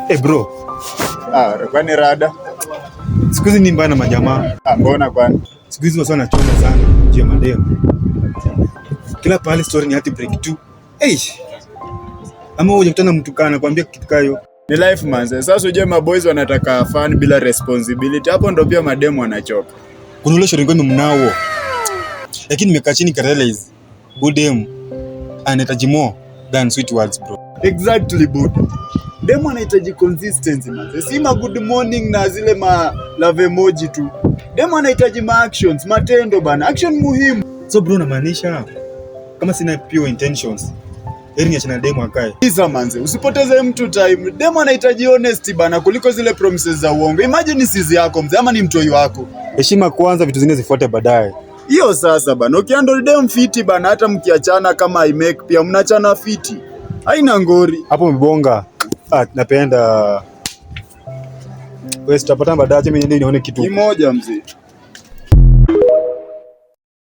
Eh, bro, Ah, kwani rada? Siku hizi ni mbaya na majamaa. Ah, mbona kwani? Siku hizi wasee wanachoma sana juu ya mademu. Kila pahali story ni heartbreak tu. Hey. Ama wewe hujakutana na mtu kana anakuambia kitu kayo? Ni life, manze. Sasa ujue maboys wanataka fun bila responsibility. Hapo ndo pia mademu wanachoka. Kuna ule shoringo mnao. Lakini nimekaa chini nikarealize huyu dem anahitaji more than sweet words, bro. Exactly, buda. Demu anahitaji consistency, manze. Si ma good morning na zile ma love emoji tu. Demu anahitaji ma actions, matendo bana. Action muhimu. So bro, namaanisha kama sina pure intentions, heri niachane na demu akae. Isa manze, usipoteze mtu time. Demu anahitaji honesty bana kuliko zile promises za uongo. Imagine ni sizi yako mzee ama ni mtoi wako. Heshima kwanza, vitu zingine zifuate baadaye. Hiyo sasa bana, ukihandle dem fiti bana, hata mkiachana kama haimake pia mnachana fiti. Haina ngori. Hapo umebonga. Ah, napenda. Wewe, tutapatana baadaye, acha mimi niende nione kitu. Kimoja mzee.